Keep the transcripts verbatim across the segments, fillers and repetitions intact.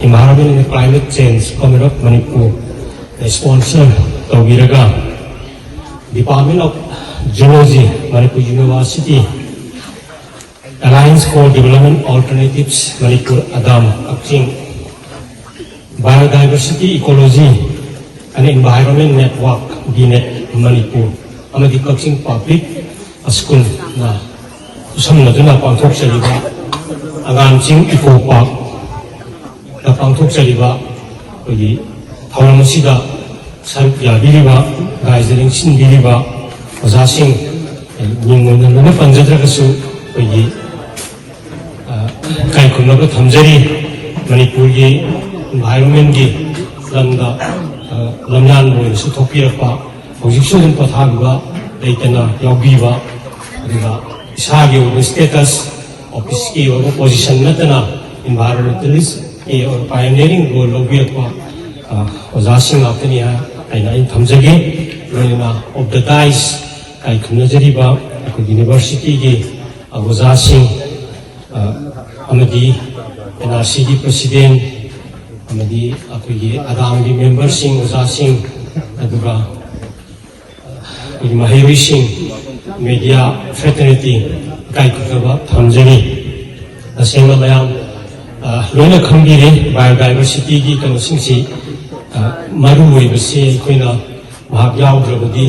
Environment and Climate Change Committee of Manipur sponsor ꯇꯧꯕꯤꯔꯒ Department of Zoology, Manipur University, Alliance for Development Alternatives Manipur, ADAM, Kakching, Biodiversity, Ecology and Environment Network, BNET, Manipur ꯑꯃꯗꯤ ꯀꯛꯆꯤꯡ Public Schoolꯅ ꯈꯨꯠꯁꯝꯅꯗꯨꯅ ꯄꯥꯡꯊꯣꯛꯆꯔꯤꯕ ꯑꯉꯥꯡꯁꯤꯡ eco ꯄꯥꯔꯛꯇ ꯄꯥꯡꯊꯣꯛꯆꯔꯤꯕ ꯑꯩꯈꯣꯏꯒꯤ ꯊꯧꯔꯝ ꯑꯁꯤꯗ ꯁꯔꯨꯛ ꯌꯥꯕꯤꯔꯤꯕ, guide ꯂꯦꯡꯁꯤꯟꯕꯤꯔꯤꯕ ꯑꯣꯖꯥꯁꯤꯡ, ꯃꯤꯡ ꯑꯣꯏꯅ ꯂꯣꯏꯅ ꯄꯟꯖꯗ꯭ꯔꯒꯁꯨ, ꯑꯩꯈꯣꯏꯒꯤ, ꯑ, ꯏꯀꯥꯏ ꯈꯨꯝꯅꯕ ꯊꯝꯖꯔꯤ꯫ ꯃꯅꯤꯄꯨꯔꯒꯤ environmentꯀꯤ ꯂꯝꯗ, ꯑ, ꯂꯝꯌꯥꯟꯕ ꯑꯣꯏꯅꯁꯨ ꯊꯣꯛꯄꯤꯔꯛꯄ, ꯍꯧꯖꯤꯛꯁꯨ ꯑꯗꯨꯝ ꯄꯣꯊꯥꯕꯤꯕ ꯂꯩꯇꯅ ꯌꯥꯎꯕꯤꯕ, ꯑꯗꯨꯒ ꯏꯁꯥꯒꯤ ꯑꯣꯏꯕ status, officeꯀꯤ ꯑꯣꯏꯕ position ꯅꯠꯇꯅ environmentalistꯀꯤ ꯑꯣꯏꯕ pioneering role ꯂꯧꯕꯤꯔꯛꯄ, ꯑ, ꯑꯣꯖꯥꯁꯤꯡ ꯉꯥꯛꯇꯅꯤ ꯍꯥꯏꯅ ꯑꯩꯅ ꯊꯝꯖꯒꯦ꯫ ꯂꯣꯏꯅꯅ off the dais ꯏꯀꯥꯏ ꯈꯨꯝꯅꯖꯔꯤꯕ ꯑꯩꯈꯣꯏ universityꯒꯤ ꯑꯣꯖꯥꯁꯤꯡ, ꯑ, ꯑꯃꯗꯤ NRCꯒꯤ president, ꯑꯃꯗꯤ ꯑꯩꯈꯣꯏꯒꯤ ADAMꯒꯤ memberꯁꯤꯡ, ꯑꯣꯖꯥꯁꯤꯡ, ꯑꯗꯨꯒ ꯑꯩꯈꯣꯏꯒꯤ ꯃꯍꯩꯔꯣꯏꯁꯤꯡ, media fraternity, ꯏꯀꯥꯏ ꯈꯨꯝꯅꯕ ꯊꯝꯖꯔꯤ꯫ ꯇꯁꯦꯡꯅ ꯃꯌꯥꯝ, ꯑ, ꯂꯣꯏꯅ ꯈꯪꯕꯤꯔꯦ, biodiversityꯒꯤ ꯀꯩꯅꯣꯁꯤꯡꯁꯤ, ꯑ, ꯃꯔꯨ ꯑꯣꯏꯕꯁꯤ ꯑꯩꯈꯣꯏꯅ ꯃꯍꯥꯛ ꯌꯥꯎꯗ꯭ꯔꯕꯗꯤ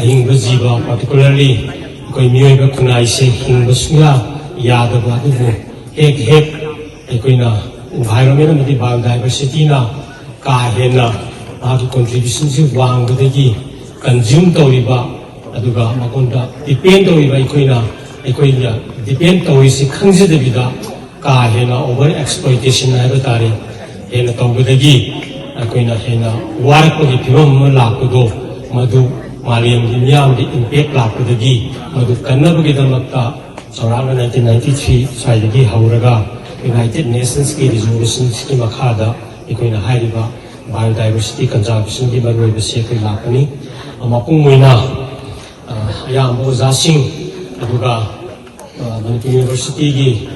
ꯑꯍꯤꯡꯕ ꯖꯤꯕ, particularly ꯑꯩꯈꯣꯏ ꯃꯤꯑꯣꯏꯕ ꯈꯨꯟꯅꯥꯏꯁꯦ ꯍꯤꯡꯕ ꯁꯨꯡꯌꯥ ꯌꯥꯗꯕ꯫ ꯑꯗꯨꯕꯨ ꯍꯦꯛ ꯍꯦꯛ ꯑꯩꯈꯣꯏꯅ environment ꯑꯃꯗꯤ biodiversityꯅ ꯀꯥ ꯍꯦꯟꯅ ꯃꯥꯒꯤ contributionꯁꯤ ꯋꯥꯡꯕꯗꯒꯤ consume ꯇꯧꯔꯤꯕ, ꯑꯗꯨꯒ ꯃꯉꯣꯟꯗ depend ꯇꯧꯔꯤꯕ ꯑꯩꯈꯣꯏꯅ, ꯑꯩꯈꯣꯏꯅ depend ꯇꯧꯔꯤꯁꯤ ꯈꯪꯖꯗꯕꯤꯗ ꯀꯥ ꯍꯦꯟꯅ over exploitation ꯍꯥꯏꯕ ꯇꯥꯔꯦ, ꯍꯦꯟꯅ ꯇꯧꯕꯗꯒꯤ ꯑꯩꯈꯣꯏꯅ ꯍꯦꯟꯅ ꯋꯥꯔꯛꯄꯒꯤ ꯐꯤꯕꯝ ꯑꯃ ꯂꯥꯛꯄꯗꯣ, ꯃꯗꯨ ꯃꯥꯂꯦꯝꯒꯤ ꯃꯤꯌꯥꯝꯒꯤ impact ꯂꯥꯛꯄꯗꯒꯤ ꯃꯗꯨ ꯀꯟꯅꯕꯒꯤꯗꯃꯛꯇ ꯆꯥꯎꯔꯥꯛꯅ nineteen ninety three ꯁ꯭ꯋꯥꯏꯗꯒꯤ ꯍꯧꯔꯒ United Nationsꯀꯤ resolutionꯁꯤꯒꯤ ꯃꯈꯥꯗ ꯑꯩꯈꯣꯏꯅ ꯍꯥꯏꯔꯤꯕ biodiversity conservationꯒꯤ ꯃꯔꯨꯑꯣꯏꯕꯁꯤ ꯑꯩꯈꯣꯏ ꯂꯥꯛꯄꯅꯤ꯫ ꯃꯄꯨꯡ ꯑꯣꯏꯅ, ꯑ, ꯑꯌꯥꯝꯕ ꯑꯣꯖꯥꯁꯤꯡ, ꯑꯗꯨꯒ, ꯑ, ꯃꯅꯤꯄꯨꯔ Universityꯒꯤ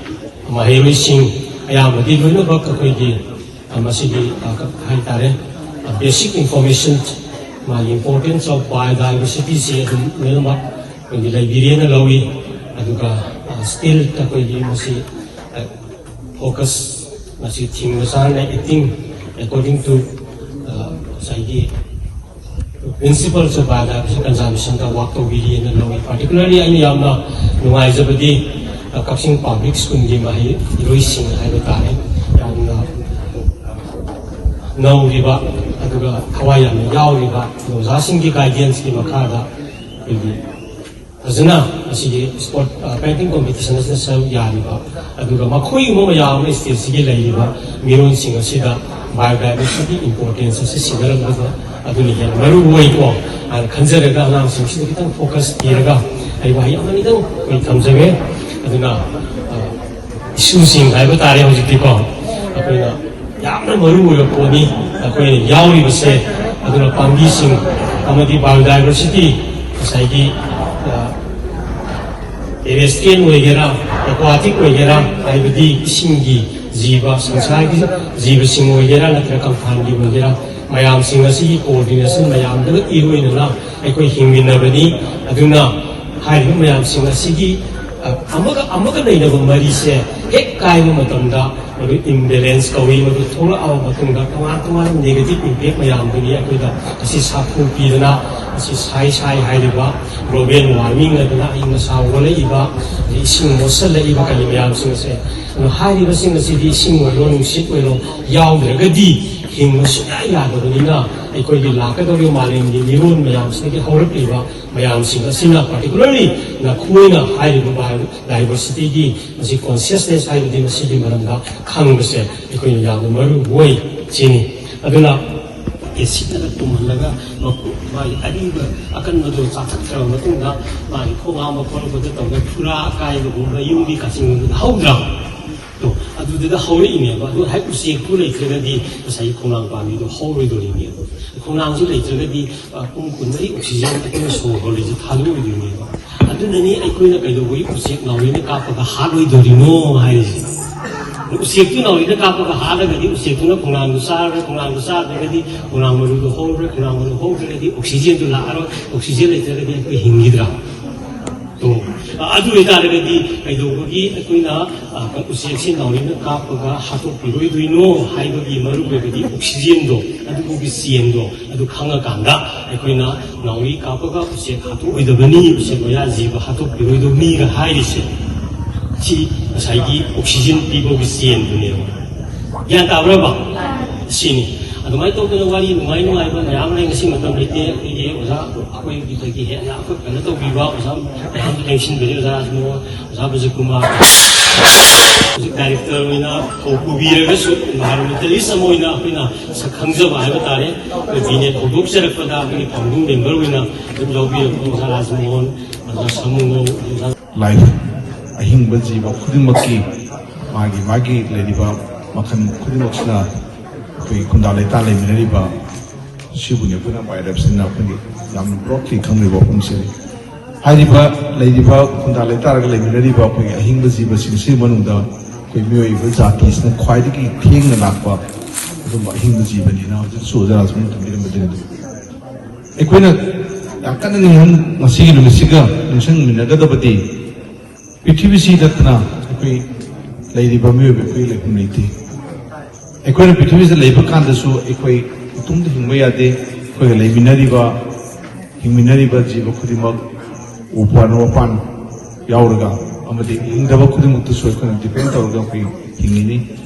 ꯃꯍꯩꯔꯣꯏꯁꯤꯡ, ꯑꯌꯥꯝꯕꯗꯤ ꯂꯣꯏꯅꯃꯛ ꯑꯩꯈꯣꯏꯒꯤ, ꯑ, ꯃꯁꯤꯒꯤ, ꯑ, ꯀ-, ꯍꯥꯏꯇꯥꯔꯦ, ꯑ, basic information, ꯃꯥꯒꯤ importance of biodiversity ꯁꯦ ꯑꯗꯨꯝ ꯂꯣꯏꯅꯃꯛ ꯑꯩꯈꯣꯏꯒꯤ ꯂꯩꯕꯤꯔꯦꯅ ꯂꯧꯏ꯫ ꯑꯗꯨꯒ, ꯑ, still ꯑꯩꯈꯣꯏꯒꯤ ꯃꯁꯤ, ꯑ, focus, ꯃꯁꯤ theme ꯃꯆꯥꯅ acting according to, ꯑ, ꯉꯁꯥꯏꯒꯤ principles of biodiversity conservation the work ꯇꯧꯕꯤꯔꯤꯅ ꯂꯧꯏ꯫ Particularly ꯑꯩꯅ ꯌꯥꯝꯅ ꯅꯨꯡꯉꯥꯏꯖꯕꯗꯤ, ꯑ, ꯀꯛꯆꯤꯡ Public School ꯒꯤ ꯃꯍꯩꯔꯣꯏꯁꯤꯡ ꯍꯥꯏꯕ ꯇꯥꯔꯦ, ꯌꯥꯝꯅ ꯅꯧꯔꯤꯕ ꯑꯗꯨꯒ ꯊꯋꯥꯏ ꯌꯥꯝꯅ ꯌꯥꯎꯔꯤꯕ ꯑꯣꯖꯥꯁꯤꯡꯒꯤ guidance ꯀꯤ ꯃꯈꯥꯗ ꯑꯩꯈꯣꯏꯒꯤ ꯐꯖꯅ ꯑꯁꯤꯒꯤ sport, ꯑ, painting competition ꯑꯁꯤꯗ ꯁꯔꯨꯛ ꯌꯥꯔꯤꯕ, ꯑꯗꯨꯒ ꯃꯈꯣꯏꯒꯨꯝꯕ ꯃꯌꯥꯝ ꯑꯃ state ꯁꯤꯒꯤ ꯂꯩꯔꯤꯕ ꯃꯤꯔꯣꯜꯁꯤꯡ ꯑꯁꯤꯗ biodiversity importance ꯑꯁꯤ ꯁꯤꯟꯅꯔꯝꯕꯗꯣ ꯑꯗꯨꯅ ꯍꯦꯟꯅ ꯃꯔꯨ ꯑꯣꯏꯀꯣ ꯍꯥꯏꯅ ꯈꯟꯖꯔꯒ ꯑꯉꯥꯡꯁꯤꯡꯁꯤꯗ ꯈꯤꯇꯪ focus ꯄꯤꯔꯒ ꯑꯩ ꯋꯥꯍꯩ ꯑꯃꯅꯤꯗꯪ ꯑꯩꯈꯣꯏ ꯊꯝꯖꯒꯦ꯫ ꯑꯗꯨꯅ, ꯑ, issue ꯁꯤꯡ ꯍꯥꯏꯕ ꯇꯥꯔꯦ ꯍꯧꯖꯤꯛꯇꯤꯀꯣ, ꯑꯩꯈꯣꯏꯅ ꯌꯥꯝꯅ ꯃꯔꯨ ꯑꯣꯏꯕ ꯄꯣꯠꯅꯤ ꯑꯩꯈꯣꯏꯅ ꯌꯥꯎꯔꯤꯕꯁꯦ꯫ ꯑꯗꯨꯅ ꯄꯥꯝꯕꯤꯁꯤꯡ ꯑꯃꯗꯤ biodiversity, ꯉꯁꯥꯏꯒꯤ, ꯑ, terrestrial ꯑꯣꯏꯒꯦꯔꯥ, aquatic ꯑꯣꯏꯒꯦꯔꯥ, ꯍꯥꯏꯕꯗꯤ ꯏꯁꯤꯡꯒꯤ ꯖꯤꯕ, ꯁꯪꯁꯥꯔꯒꯤ ꯖꯤꯕꯁꯤꯡ ꯑꯣꯏꯒꯦꯔꯥ ꯅꯠꯇ꯭ꯔꯒ ꯀꯪꯐꯥꯟꯒꯤ ꯑꯣꯏꯒꯦꯔꯥ, ꯃꯌꯥꯝꯁꯤꯡ ꯑꯁꯤꯒꯤ coordination ꯃꯌꯥꯝꯗꯨꯒ ꯏꯔꯣꯏꯅꯅ ꯑꯩꯈꯣꯏ ꯍꯤꯡꯃꯤꯟꯅꯕꯅꯤ꯫ ꯑꯗꯨꯅ ꯍꯥꯏꯔꯤꯕ ꯃꯌꯥꯝꯁꯤꯡ ꯑꯁꯤꯒꯤ, ꯑ, ꯑꯃꯒ ꯑꯃꯒ ꯂꯩꯅꯕ ꯃꯔꯤꯁꯦ ꯍꯦꯛ ꯀꯥꯏꯕ ꯃꯇꯝꯗ ꯃꯗꯨ imbalance ꯀꯧꯏ꯫ ꯃꯗꯨ ꯊꯣꯛꯂꯛꯑꯕ ꯃꯇꯨꯡꯗ ꯇꯣꯉꯥꯟ ꯇꯣꯉꯥꯟꯕ negative impact ꯃꯌꯥꯝꯗꯨꯅꯤ ꯑꯩꯈꯣꯏꯗ ꯑꯁꯤ ꯁꯥꯐꯨ ꯄꯤꯗꯅ, ꯑꯁꯤ ꯁꯥꯏ ꯁꯥꯏ ꯍꯥꯏꯔꯤꯕ global warming ꯍꯥꯏꯗꯅ ꯑꯏꯪ ꯑꯁꯥ ꯑꯣꯜꯂꯛꯏꯕ, ꯑꯗꯩ ꯏꯁꯤꯡ ꯃꯣꯠꯁꯤꯜꯂꯛꯏꯕ ꯀꯔꯤ ꯃꯌꯥꯝꯁꯤꯡ ꯑꯁꯦ꯫ ꯑꯗꯣ ꯍꯥꯏꯔꯤꯕꯁꯤꯡ ꯑꯁꯤꯗꯤ ꯏꯁꯤꯡ ꯑꯣꯏꯔꯣ ꯅꯨꯡꯁꯤꯠ ꯑꯣꯏꯔꯣ ꯌꯥꯎꯗ꯭ꯔꯒꯗꯤ ꯍꯤꯡꯕ ꯁꯨꯡꯌꯥ ꯌꯥꯗꯕꯅꯤꯅ ꯑꯩꯈꯣꯏꯒꯤ ꯂꯥꯛꯀꯗꯧꯔꯤꯕ ꯃꯥꯂꯦꯝꯒꯤ ꯃꯤꯔꯣꯟ ꯃꯌꯥꯝꯁꯤꯗꯒꯤ ꯍꯧꯔꯛꯂꯤꯕ ꯃꯌꯥꯝꯁꯤꯡ ꯑꯁꯤꯅ, particularly ꯅꯈꯣꯏꯅ ꯍꯥꯏꯔꯤꯕ biodiversity ꯒꯤ ꯃꯁꯤ consciousness ꯍꯥꯏꯕꯗꯤ ꯃꯁꯤꯒꯤ ꯃꯔꯝꯗ ꯈꯪꯕꯁꯦ ꯑꯩꯈꯣꯏꯅ ꯌꯥꯝꯅ ꯃꯔꯨ ꯑꯣꯏ ꯁꯤꯅꯤ꯫ ꯑꯗꯨꯅ ꯑꯦꯁꯤꯠꯅꯒ ꯇꯨꯝꯍꯜꯂꯒ ꯃꯀꯣꯛ ꯃꯥꯒꯤ ꯑꯔꯤꯕ ꯑꯀꯟꯕꯗꯣ ꯆꯥꯊꯠꯈ꯭ꯔꯕ ꯃꯇꯨꯡꯗ ꯃꯥꯒꯤ ꯈꯣꯡ ꯍꯥꯝꯕ ꯈꯣꯠꯂꯛꯄꯗ ꯇꯧꯔꯒ ꯈꯨꯔꯥ ꯑꯀꯥꯏꯕꯒꯨꯝꯕ ꯌꯨꯝꯒꯤ ꯀꯥꯆꯤꯟꯒꯨꯝꯕꯗ ꯍꯧꯗ꯭ꯔꯣ? ꯑꯗꯨ, ꯑꯗꯨꯗꯨꯗ ꯍꯧꯔꯛꯏꯅꯦꯕ꯫ ꯑꯗꯨ ꯍꯦꯛ ꯎꯆꯦꯛꯇꯨ ꯂꯩꯇ꯭ꯔꯒꯗꯤ ꯉꯁꯥꯏꯒꯤ ꯈꯣꯡꯅꯥꯡ ꯄꯥꯝꯕꯤꯗꯣ ꯍꯧꯔꯣꯏꯗꯣꯔꯤꯅꯦꯕ꯫ ꯈꯣꯡꯅꯥꯡꯁꯤ ꯂꯩꯇ꯭ꯔꯒꯗꯤ, ꯑ, ꯄꯨꯡ ꯀꯨꯟꯃꯔꯤ oxygen ꯑꯩꯈꯣꯏꯅ ꯁꯣꯔ ꯍꯣꯜꯂꯤꯁꯦ ꯊꯥꯗꯣꯛꯑꯣꯏꯗꯣꯏꯅꯦꯕ꯫ ꯑꯗꯨꯅꯅꯤ ꯑꯩꯈꯣꯏꯅ ꯀꯩꯗꯧꯕꯒꯤ ꯎꯆꯦꯛ ꯅꯥꯎꯔꯤꯅ ꯀꯥꯞꯄꯒ ꯍꯥꯠꯂꯣꯏꯗꯣꯔꯤꯅꯣ ꯍꯥꯏꯔꯤꯁꯦ꯫ ꯎꯆꯦꯛꯇꯨ ꯅꯥꯎꯔꯤꯗ ꯀꯥꯞꯄꯒ ꯍꯥꯠꯂꯒꯗꯤ ꯎꯆꯦꯛꯇꯨꯅ ꯈꯣꯡꯅꯥꯡꯗꯨ ꯆꯥꯔꯔꯣꯏ, ꯈꯣꯡꯅꯥꯡꯗꯨ ꯆꯥꯗ꯭ꯔꯒꯗꯤ ꯈꯣꯡꯅꯥꯡ ꯃꯔꯨꯗꯨ ꯍꯧꯔꯔꯣꯏ, ꯈꯣꯡꯅꯥꯡ ꯃꯔꯨ ꯍꯧꯗ꯭ꯔꯒꯗꯤ ꯑꯣꯛꯁꯤꯖꯦꯟꯗꯨ ꯂꯥꯛꯑꯔꯣꯏ, ꯑꯣꯛꯁꯤꯖꯦꯟ ꯂꯩꯇ꯭ꯔꯒꯗꯤ ꯑꯩꯈꯣꯏ ꯍꯤꯡꯈꯤꯗ꯭ꯔꯥ? ꯑꯗꯨ ꯑꯣꯏꯇꯥꯔꯒꯗꯤ ꯀꯩꯗꯧꯕꯒꯤ ꯑꯩꯈꯣꯏꯅ ꯎꯆꯦꯛꯁꯤ ꯅꯥꯎꯔꯤꯅ ꯀꯥꯞꯄꯒ ꯍꯥꯠꯇꯣꯛꯄꯤꯔꯣꯏꯗꯣꯏꯅꯣ ꯍꯥꯏꯕꯒꯤ ꯃꯔꯨ ꯑꯣꯏꯕꯗꯤ ꯑꯣꯛꯁꯤꯖꯦꯟꯗꯣ, ꯑꯗꯨꯒꯤ ꯆꯦꯟꯗꯣ ꯑꯗꯨ ꯈꯪꯉꯀꯥꯟꯗ ꯑꯩꯈꯣꯏꯅ ꯅꯥꯎꯔꯤ ꯀꯥꯞꯄꯒ ꯎꯆꯦꯛ ꯍꯥꯠꯇꯣꯛꯑꯣꯏꯗꯕꯅꯤ, ꯎꯆꯦꯛ ꯋꯥꯌꯥ ꯖꯤꯕ ꯍꯥꯠꯇꯣꯛꯄꯤꯔꯣꯏꯗꯕꯅꯤꯒ ꯍꯥꯏꯔꯤꯁꯦ꯫ ꯁꯤ ꯉꯁꯥꯏꯒꯤ ꯑꯣꯛꯁꯤꯖꯦꯟ ꯄꯤꯕꯒꯤ ꯆꯦꯟꯗꯨꯅꯦꯕ꯫ ꯒ꯭ꯌꯥꯟ ꯇꯥꯕ꯭ꯔꯕ? ꯁꯤꯅꯤ꯫ ꯑꯗꯨꯃꯥꯏꯅ ꯇꯧꯗꯅ ꯋꯥꯔꯤ ꯅꯨꯡꯉꯥꯏ ꯅꯨꯡꯉꯥꯏꯕ ꯃꯌꯥꯝ ꯂꯩ꯫ ꯉꯁꯤ ꯃꯇꯝ ꯂꯩꯇꯦ꯫ ꯑꯩꯈꯣꯏꯒꯤ ꯑꯣꯖꯥ ꯑꯩꯈꯣꯏꯒꯤꯗꯒꯤ ꯍꯦꯟꯅ ꯑꯩꯈꯣꯏ ꯀꯩꯅꯣ ꯇꯧꯕꯤꯕ ꯑꯣꯖꯥ ꯃꯌꯥꯝ ꯂꯦꯡꯁꯤꯟꯕꯤꯔꯦ꯫ ꯑꯣꯖꯥ ꯔꯥꯖꯃꯣꯍꯟ, ꯑꯣꯖꯥ ꯕ꯭ꯔꯖꯀꯨꯃꯥꯔ, ꯍꯧꯖꯤꯛ ꯗꯥꯏꯔꯦꯛꯇꯔ ꯑꯣꯏꯅ ꯀꯧ-, ꯄꯨꯕꯤꯔꯒꯁꯨ ꯏꯟꯚꯥꯏꯔꯣꯟꯃꯦꯟꯇꯦꯂꯤꯁ ꯑꯃ ꯑꯣꯏꯅ ꯑꯩꯈꯣꯏꯅ ꯁꯛ ꯈꯪꯖꯕ ꯍꯥꯏꯕ ꯇꯥꯔꯦ꯫ ꯑꯩꯈꯣꯏ ꯕꯤꯅꯦꯠ ꯍꯧꯗꯣꯛꯆꯔꯛꯄꯗ ꯑꯩꯈꯣꯏꯒꯤ ꯐꯥꯎꯟꯗꯤꯡ ꯃꯦꯝꯕꯔ ꯑꯣꯏꯅ ꯑꯗꯨꯝ ꯌꯥꯎꯕꯤꯔꯛꯄ ꯑꯣꯖꯥ ꯔꯥꯖꯃꯣꯍꯟ, ꯑꯣꯖꯥ ꯁꯥꯃꯨꯉꯧ, ꯑꯣꯖꯥ ꯂꯥꯏꯐ ꯑꯍꯤꯡꯕ ꯖꯤꯕ ꯈꯨꯗꯤꯡꯃꯛꯀꯤ ꯃꯥꯒꯤ ꯃꯥꯒꯤ ꯂꯩꯔꯤꯕ ꯃꯈꯜ ꯈꯨꯗꯤꯡꯃꯛꯁꯤꯅ ꯑꯩꯈꯣꯏꯒꯤ ꯈꯨꯟꯗꯥ ꯂꯩꯇꯥ ꯂꯩꯃꯤꯟꯅꯔꯤꯕ ꯁꯤꯕꯨꯅꯤ ꯑꯩꯈꯣꯏꯅ ꯕꯥꯏ ꯔꯦꯞꯁꯤꯅ ꯑꯩꯈꯣꯏꯒꯤ ꯌꯥꯝꯅ ꯕ꯭ꯔꯣꯗꯂꯤ ꯈꯪꯂꯤꯕ ꯋꯥꯐꯝꯁꯤꯅꯤ꯫ ꯍꯥꯏꯔꯤꯕ ꯂꯩꯔꯤꯕ ꯈꯨꯟꯗꯥ ꯂꯩꯇꯥꯔꯒ ꯂꯩꯃꯤꯟꯅꯔꯤꯕ ꯑꯩꯈꯣꯏꯒꯤ ꯑꯍꯤꯡꯕ ꯖꯤꯕꯁꯤꯡꯁꯤꯒꯤ ꯃꯅꯨꯡꯗ ꯑꯩꯈꯣꯏ ꯃꯤꯑꯣꯏꯕ ꯖꯥꯇꯤꯁꯤꯅ ꯈ꯭ꯋꯥꯏꯗꯒꯤ ꯊꯦꯡꯅ ꯂꯥꯛꯄ ꯑꯗꯨꯝꯕ ꯑꯍꯤꯡꯕ ꯖꯤꯕꯅꯤꯅ ꯍꯧꯖꯤꯛꯁꯨ ꯑꯣꯖꯥ ꯔꯥꯖꯃꯣꯍꯟ ꯊꯝꯕꯤꯔꯝꯕꯗꯨꯅꯤ꯫ ꯑꯩꯈꯣꯏꯅ ꯌꯥꯝ ꯀꯟꯅ ꯅꯤꯡꯍꯟ-, ꯉꯁꯤꯒꯤ ꯅꯨꯃꯤꯠꯁꯤꯒ ꯅꯤꯡꯁꯤꯡꯃꯤꯟꯅꯒꯗꯕꯗꯤ ꯄ꯭ꯔꯤꯊꯤꯕꯤꯁꯤ ꯅꯠꯇꯅ ꯑꯩꯈꯣꯏ ꯂꯩꯔꯤꯕ ꯃꯤꯑꯣꯏꯕ ꯑꯩꯈꯣꯏ ꯂꯩꯐꯝ ꯂꯩꯇꯦ꯫ ꯑꯩꯈꯣꯏꯅ ꯄ꯭ꯔꯤꯊꯤꯕꯤꯁꯤꯗ ꯂꯩꯕ ꯀꯥꯟꯗꯁꯨ ꯑꯩꯈꯣꯏ ꯏꯇꯣꯝꯇ ꯍꯤꯡꯕ ꯌꯥꯗꯦ꯫ ꯑꯩꯈꯣꯏꯒ ꯂꯩꯃꯤꯟꯅꯔꯤꯕ, ꯍꯤꯡꯃꯤꯟꯅꯔꯤꯕ ꯖꯤꯕ ꯈꯨꯗꯤꯡꯃꯛ, ꯎꯄꯥꯟ ꯋꯥꯄꯥꯟ ꯌꯥꯎꯔꯒ ꯑꯃꯗꯤ ꯍꯤꯡꯗꯕ ꯈꯨꯗꯤꯡꯃꯛꯇꯁꯨ ꯑꯩꯈꯣꯏꯅ ꯗꯤꯄꯦꯟ ꯇꯧꯔꯒ ꯑꯩꯈꯣꯏ ꯍꯤꯡꯉꯤꯅꯤ꯫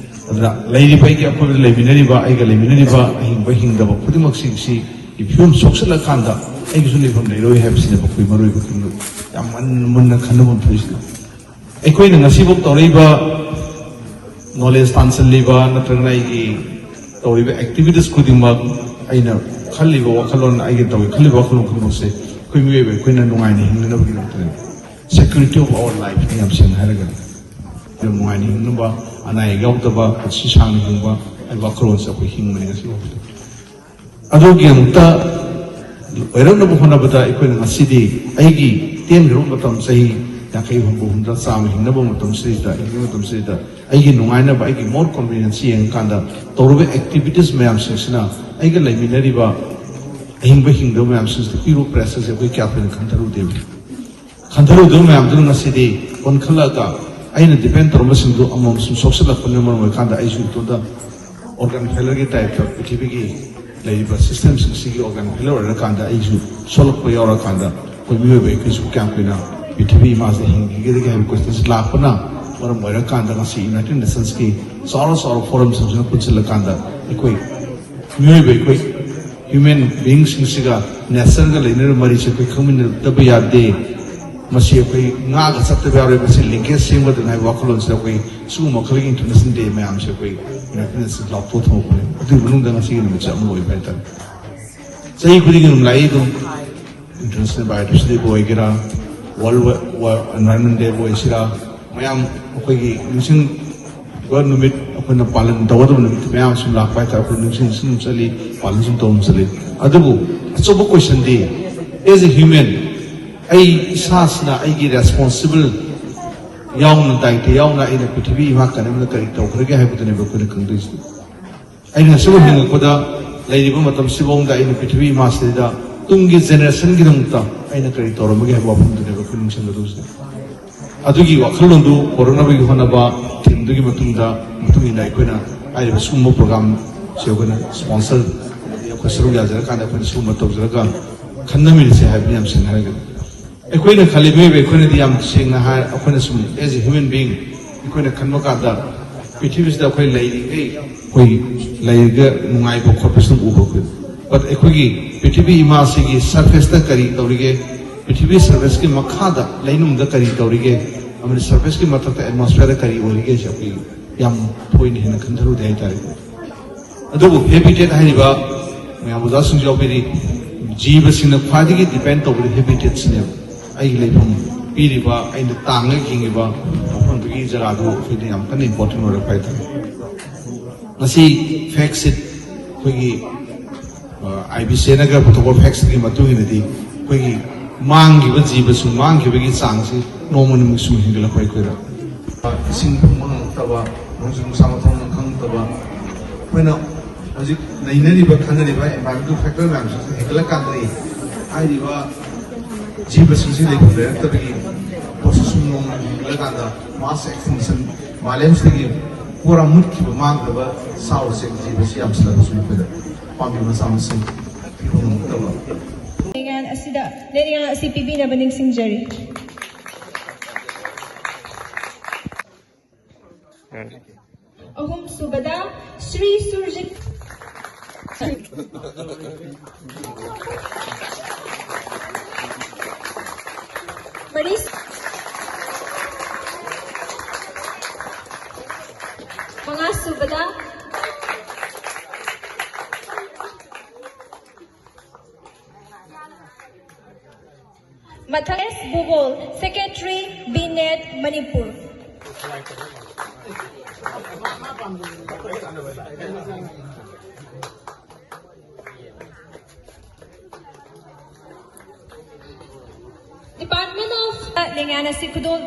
ꯑꯗꯨꯅ ꯂꯩꯔꯤꯕ ꯑꯩꯒꯤ ꯑꯀꯣꯏꯕꯗ ꯂꯩꯃꯤꯟꯅꯔꯤꯕ, ꯑꯩꯒ ꯂꯩꯃꯤꯟꯅꯔꯤꯕ ꯑꯍꯤꯡꯕ ꯍꯤꯡꯗꯕ ꯈꯨꯗꯤꯡꯃꯛꯁꯤꯡꯁꯤ ꯐꯤꯕꯝ ꯁꯣꯛꯆꯜꯂꯀꯥꯟꯗ ꯑꯩꯒꯤꯁꯨ ꯂꯩꯐꯝ ꯂꯩꯔꯣꯏ ꯍꯥꯏꯕꯁꯤꯅꯦꯕ ꯑꯩꯈꯣꯏ ꯃꯔꯨꯑꯣꯏꯕ ꯈꯨꯗꯤꯡꯃꯛ ꯌꯥꯝ ꯃꯟ-, ꯃꯨꯟꯅ ꯈꯟꯅꯐꯝ ꯊꯣꯛꯏꯁꯤꯅ꯫ ꯑꯩꯈꯣꯏꯅ ꯉꯁꯤꯐꯥꯎ ꯇꯧꯔꯛꯏꯕ ꯅꯣꯂꯦꯖ ꯇꯥꯟꯁꯤꯜꯂꯤꯕ ꯅꯠꯇ꯭ꯔꯒꯅ ꯑꯩꯒꯤ ꯇꯧꯔꯤꯕ ꯑꯦꯛꯇꯤꯚꯤꯇꯤꯁ ꯈꯨꯗꯤꯡꯃꯛ, ꯑꯩꯅ ꯈꯜꯂꯤꯕ ꯋꯥꯈꯜꯂꯣꯟ, ꯑꯩꯒꯤ ꯇꯧꯒꯦ ꯈꯜꯂꯤꯕ ꯋꯥꯈꯜꯂꯣꯟ ꯈꯨꯗꯤꯡꯃꯛꯁꯦ ꯑꯩꯈꯣꯏ ꯃꯤꯑꯣꯏꯕ ꯑꯩꯈꯣꯏꯅ ꯅꯨꯡꯉꯥꯏꯅ ꯍꯤꯡꯅꯅꯕꯒꯤꯗꯃꯛꯇꯅꯦ꯫ Security of our life ꯅꯤ ꯌꯥꯝ ꯁꯦꯡꯅ ꯍꯥꯏꯔꯒꯗꯤ꯫ ꯌꯥꯝ ꯅꯨꯡꯉꯥꯏꯅ ꯍꯤꯡꯅꯕ, ꯑꯅꯥ ꯑꯌꯦꯛ ꯌꯥꯎꯗꯕ, ꯄꯨꯟꯁꯤ ꯁꯥꯡꯅ ꯍꯤꯡꯕ ꯍꯥꯏꯕ ꯋꯥꯈꯜꯂꯣꯟꯁꯦ ꯑꯩꯈꯣꯏ ꯍꯤꯡꯕꯅꯤ ꯉꯁꯤ ꯐꯥꯎꯕꯗ꯫ ꯑꯗꯨꯒꯤ ꯑꯃꯨꯛꯇ ꯑꯣꯏꯔꯛꯅꯕ ꯍꯣꯠꯅꯕꯗ ꯑꯩꯈꯣꯏꯅ ꯉꯁꯤꯗꯤ ꯑꯩꯒꯤ ꯇꯦꯟꯈ꯭ꯔꯕ ꯃꯇꯝ ꯆꯍꯤ ꯌꯥꯡꯈꯩ, ꯍꯨꯝꯐꯨ, ꯍꯨꯝꯗ꯭ꯔꯥ, ꯆꯥꯝꯃ ꯍꯤꯡꯅꯕ ꯃꯇꯝꯁꯤꯗꯩꯗ, ꯍꯤꯡꯕ ꯃꯇꯝꯁꯤꯗꯩꯗ ꯑꯩꯒꯤ ꯅꯨꯡꯉꯥꯏꯅꯕ, ꯑꯩꯒꯤ more convenience ꯌꯦꯡꯉꯀꯥꯟꯗ ꯇꯧꯔꯤꯕ activities ꯃꯌꯥꯝꯁꯤꯡꯁꯤꯅ ꯑꯩꯒ ꯂꯩꯃꯤꯟꯅꯔꯤꯕ ꯑꯍꯤꯡꯕ ꯍꯤꯡꯗꯕ ꯃꯌꯥꯝꯁꯤꯡꯁꯤꯗ ꯄꯤꯔꯨ pressure ꯁꯦ ꯑꯩꯈꯣꯏ ꯀꯌꯥ ꯀꯨꯏꯅ ꯈꯟꯊꯔꯨꯗꯦꯕ꯫ ꯈꯟꯊꯔꯨꯗꯕ ꯃꯌꯥꯝꯗꯨꯅ ꯉꯁꯤꯗꯤ ꯑꯣꯟꯈꯠꯂꯒ ꯑꯩꯅ depend ꯇꯧꯔꯝꯕꯁꯤꯡꯗꯨ ꯑꯃꯃꯝ ꯁꯨꯝ ꯁꯣꯛꯆꯜꯂꯛꯄꯅ ꯃꯔꯝ ꯑꯣꯏꯔꯀꯥꯟꯗ ꯑꯩꯁꯨ ꯏꯇꯣꯝꯇ organ failure ꯒꯤ type ꯇ ꯄ꯭ꯔꯤꯊꯤꯕꯤꯒꯤ ꯂꯩꯔꯤꯕ system ꯁꯤꯡꯁꯤꯒꯤ organ failure ꯑꯣꯏꯔꯀꯥꯟꯗ ꯑꯩꯁꯨ ꯁꯣꯛꯂꯛꯄ ꯌꯥꯎꯔꯀꯥꯟꯗ ꯑꯩꯈꯣꯏ ꯃꯤꯑꯣꯏꯕ ꯑꯩꯈꯣꯏꯁꯨ ꯀꯌꯥꯝ ꯀꯨꯏꯅ ꯄ꯭ꯔꯤꯊꯤꯕꯤ ꯏꯃꯥꯁꯤꯗ ꯍꯤꯡꯈꯤꯒꯗꯒꯦ ꯍꯥꯏꯕ question ꯁꯤ ꯂꯥꯛꯄꯅ ꯃꯔꯝ ꯑꯣꯏꯔꯀꯥꯟꯗ ꯉꯁꯤ United Nations ꯀꯤ ꯆꯥꯎꯔ ꯆꯥꯎꯔꯕ forum ꯁꯤꯡꯁꯤꯅ ꯄꯨꯟꯁꯤꯜꯂꯀꯥꯟꯗ ꯑꯩꯈꯣꯏ ꯃꯤꯑꯣꯏꯕ ꯑꯩꯈꯣꯏ human being ꯁꯤꯡꯁꯤꯒ nature ꯒ ꯂꯩꯅꯔꯤꯕ ꯃꯔꯤꯁꯦ ꯑꯩꯈꯣꯏ ꯈꯪꯃꯤꯟꯅꯗꯕ ꯌꯥꯗꯦ꯫ ꯃꯁꯤ ꯑꯩꯈꯣꯏ ꯉꯥꯛꯑꯒ ꯆꯠꯇꯕ ꯌꯥꯔꯣꯏ꯫ ꯃꯁꯤ linkage ꯁꯦꯝꯒꯗꯕꯅꯤ ꯍꯥꯏꯕ ꯋꯥꯈꯜꯂꯣꯟꯁꯤꯗ ꯑꯩꯈꯣꯏ ꯁꯤꯒꯨꯝꯕ ꯃꯈꯜꯒꯤ international day ꯃꯌꯥꯝꯁꯦ ꯑꯩꯈꯣꯏ United Nations ꯂꯥꯎꯊꯣꯛ ꯊꯝꯃꯛꯄꯅꯦ꯫ ꯑꯗꯨꯒꯤ ꯃꯅꯨꯡꯗ ꯉꯁꯤꯒꯤ ꯅꯨꯃꯤꯠꯁꯦ ꯑꯃ ꯑꯣꯏꯕ ꯍꯥꯏꯇꯥꯔꯦ꯫ ꯆꯍꯤ ꯈꯨꯗꯤꯡꯒꯤ ꯑꯗꯨꯝ ꯂꯥꯛꯏ ꯑꯗꯨꯝ꯫ International Biodiversity Day ꯕꯨ ꯑꯣꯏꯒꯦꯔꯥ, World Environment Day ꯕꯨ ꯑꯣꯏꯁꯤꯔꯥ, ꯃꯌꯥꯝ ꯑꯩꯈꯣꯏꯒꯤ ꯅꯤꯡꯁꯤꯡꯕ ꯅꯨꯃꯤꯠ, ꯑꯩꯈꯣꯏꯅ ꯄꯥꯂꯟ ꯇꯧꯒꯗꯕ ꯅꯨꯃꯤꯠ ꯃꯌꯥꯝ ꯁꯨꯝ ꯂꯥꯛꯄ ꯍꯥꯏꯇꯥꯔꯦ꯫ ꯑꯩꯈꯣꯏ ꯅꯤꯡꯁꯤꯡ, ꯅꯤꯡꯁꯤꯡ ꯆꯠꯂꯤ, ꯄꯥꯂꯟ ꯁꯨꯝ ꯇꯧꯔꯝ ꯆꯠꯂꯤ꯫ ꯑꯗꯨꯕꯨ ꯑꯆꯧꯕ question D, as a human, ꯑꯩ ꯏꯁꯥꯁꯤꯅ ꯑꯩꯒꯤ responsible ꯌꯥꯎꯅ, ꯗꯥꯏꯇ ꯌꯥꯎꯅ ꯑꯩꯅ ꯄ꯭ꯔꯤꯊꯤꯕꯤ ꯏꯃꯥ ꯀꯟꯅꯕꯗ ꯀꯔꯤ ꯇꯧꯈ꯭ꯔꯒꯦ ꯍꯥꯏꯕꯗꯨꯅꯦꯕ ꯑꯩꯈꯣꯏꯅ ꯈꯪꯗꯣꯏꯁꯦ꯫ ꯑꯩꯅ ꯑꯁꯤꯕꯨ ꯍꯤꯡꯉꯛꯄꯗ ꯂꯩꯔꯤꯕ ꯃꯇꯝꯁꯤꯐꯥꯎꯗ ꯑꯩꯅ ꯄ꯭ꯔꯤꯊꯤꯕꯤ ꯏꯃꯥꯁꯤꯗ ꯇꯨꯡꯒꯤ generation ꯒꯤꯗꯃꯛꯇ ꯑꯩꯅ ꯀꯔꯤ ꯇꯧꯔꯝꯃꯒꯦ ꯍꯥꯏꯕ ꯋꯥꯐꯝꯗꯨꯅꯦꯕ ꯑꯩꯈꯣꯏ ꯅꯤꯡꯁꯤꯡꯒꯗꯧꯔꯤꯁꯦ꯫ ꯑꯗꯨꯒꯤ ꯋꯥꯈꯜꯂꯣꯟꯗꯨ ꯄꯨꯔꯛꯅꯕꯒꯤ ꯍꯣꯠꯅꯕ theme ꯗꯨꯒꯤ ꯃꯇꯨꯡꯗ, ꯃꯇꯨꯡ ꯏꯟꯅ ꯑꯩꯈꯣꯏꯅ ꯍꯥꯏꯔꯤꯕ ꯁꯤꯒꯨꯝꯕ program ꯁꯤ ꯑꯩꯈꯣꯏꯅ sponsor, ꯑꯗꯒꯤ ꯑꯩꯈꯣꯏ ꯁꯔꯨꯛ ꯌꯥꯖꯔꯀꯥꯟꯗ ꯑꯩꯈꯣꯏꯅ ꯁꯤꯒꯨꯝꯕ ꯇꯧꯖꯔꯒ ꯈꯟꯅꯃꯤꯟꯅꯁꯦ ꯍꯥꯏꯕꯅꯤ ꯌꯥꯝ ꯁꯦꯡꯅ ꯍꯥꯏꯔꯒꯗꯤ꯫ ꯑꯩꯈꯣꯏꯅ ꯈꯜꯂꯤ, ꯃꯤꯑꯣꯏꯕ ꯑꯩꯈꯣꯏꯅꯗꯤ ꯌꯥꯝ ꯁꯦꯡꯅ ꯍꯥꯏ, ꯑꯩꯈꯣꯏꯅ ꯁꯨꯝ as a human being ꯑꯩꯈꯣꯏꯅ ꯈꯟꯕ ꯀꯥꯟꯗ ꯄ꯭ꯔꯤꯊꯤꯕꯤꯁꯤꯗ ꯑꯩꯈꯣꯏ ꯂꯩꯔꯤꯈꯩ ꯑꯩꯈꯣꯏ ꯂꯩꯔꯒ ꯅꯨꯡꯉꯥꯏꯕ ꯈꯣꯠꯄ ꯁꯨꯝ ꯎꯕ ꯑꯩꯈꯣꯏ꯫ But ꯑꯩꯈꯣꯏꯒꯤ ꯄ꯭ꯔꯤꯊꯤꯕꯤ ꯏꯃꯥꯁꯤꯒꯤ surface ꯇ ꯀꯔꯤ ꯇꯧꯔꯤꯒꯦ, ꯄ꯭ꯔꯤꯊꯤꯕꯤ surface ꯀꯤ ꯃꯈꯥꯗ ꯂꯩꯅꯨꯡꯗ ꯀꯔꯤ ꯇꯧꯔꯤꯒꯦ, ꯑꯃꯗꯤ surface ꯀꯤ ꯃꯊꯛꯇ atmosphere ꯗ ꯀꯔꯤ ꯑꯣꯏꯔꯤꯒꯦ ꯁꯤ ꯑꯩꯈꯣꯏ ꯌꯥꯝ ꯊꯣꯏꯅ ꯍꯦꯟꯅ ꯈꯟꯊꯔꯨꯗꯦ ꯍꯥꯏꯇꯥꯔꯦ꯫ ꯑꯗꯨꯕꯨ habitat ꯍꯥꯏꯔꯤꯕ ꯃꯌꯥꯝ ꯑꯣꯖꯥꯁꯤꯡꯁꯨ ꯌꯥꯎꯕꯤꯔꯤ, ꯖꯤꯕꯁꯤꯡꯅ ꯈ꯭ꯋꯥꯏꯗꯒꯤ depend ꯇꯧꯕꯗꯤ habitat ꯁꯤꯅꯦꯕ꯫ ꯑꯩꯒꯤ ꯂꯩꯐꯝ ꯄꯤꯔꯤꯕ, ꯑꯩꯅ ꯇꯥꯡꯉꯒ ꯍꯤꯡꯉꯤꯕ ꯃꯐꯝꯗꯨꯒꯤ ꯖꯒꯥꯗꯨ ꯑꯩꯈꯣꯏꯗ ꯌꯥꯝ ꯀꯟꯅ important ꯑꯣꯏꯔꯛꯄ ꯍꯥꯏꯇꯥꯔꯦ꯫ ꯃꯁꯤ fact sheet ꯑꯩꯈꯣꯏꯒꯤ, ꯑ, IUCN ꯅꯒ ꯄꯨꯊꯣꯛꯄ fact sheet ꯀꯤ ꯃꯇꯨꯡ ꯏꯟꯅꯗꯤ ꯑꯩꯈꯣꯏꯒꯤ ꯃꯥꯡꯈꯤꯕ ꯖꯤꯕꯁꯨ ꯃꯥꯡꯈꯤꯕꯒꯤ ꯆꯥꯡꯁꯤ ꯅꯣꯡꯃ ꯅꯣꯡꯃꯒꯤ ꯁꯨꯝ ꯍꯦꯟꯒꯠꯂꯛꯄ ꯑꯩꯈꯣꯏꯗ꯫ ꯏꯁꯤꯡ ꯐꯪꯕ ꯉꯝꯃꯛꯇꯕ, ꯅꯣꯡꯖꯨ ꯅꯨꯡꯁꯥ ꯃꯊꯧ ꯃꯔꯝ ꯈꯪꯉꯛꯇꯕ, ꯑꯩꯈꯣꯏꯅ ꯍꯧꯖꯤꯛ ꯅꯩꯅꯔꯤꯕ, ꯈꯟꯅꯔꯤꯕ environmental factor ꯃꯌꯥꯝꯁꯤꯁꯨ ꯍꯦꯟꯒꯠꯂꯛꯀꯥꯟꯗꯗꯤ ꯍꯥꯏꯔꯤꯕ ꯖꯤꯕꯁꯤꯡꯁꯤ ꯂꯩꯐꯝ ꯂꯩꯔꯛꯇꯕꯒꯤ ꯄꯣꯠꯁꯤ ꯁꯨꯝ ꯅꯣꯡꯃ ꯍꯦꯟꯒꯠꯂꯀꯥꯟꯗ mass extinction, ꯃꯥꯂꯦꯝꯁꯤꯗꯒꯤ ꯄꯨꯔꯥ ꯃꯨꯠꯈꯤꯕ, ꯃꯥꯡꯈ꯭ꯔꯕ ꯁꯥ ꯎꯆꯦꯛ ꯖꯤꯕꯁꯤ ꯌꯥꯝꯁꯤꯜꯂꯛꯄꯁꯨ ꯑꯩꯈꯣꯏꯗ ꯄꯥꯝꯕꯤ ꯃꯆꯥ ꯃꯁꯤꯡ ꯄꯤꯕ ꯉꯝꯃꯛꯇꯕ꯫ ꯂꯩꯉꯥꯛ ꯑꯁꯤꯗ, ꯂꯩꯉꯥꯛ ꯑꯁꯤ ꯄꯤꯕꯤꯅꯕ ꯅꯤꯡꯁꯤꯡꯖꯔꯤ꯫ ꯑꯍꯨꯝꯁꯨꯕꯗ ꯁ꯭ꯔꯤ ꯁꯨꯔꯖꯤꯠ꯫ ꯃꯔꯤ꯫ ꯃꯉꯥꯁꯨꯕꯗ ꯃꯊꯪ ꯑꯦꯁ ꯕꯨꯕꯣꯜ, Secretary, B net, Manipur. Department of ꯂꯦꯡꯌꯥꯟ ꯑꯁꯤ ꯈꯨꯗꯣꯜ꯫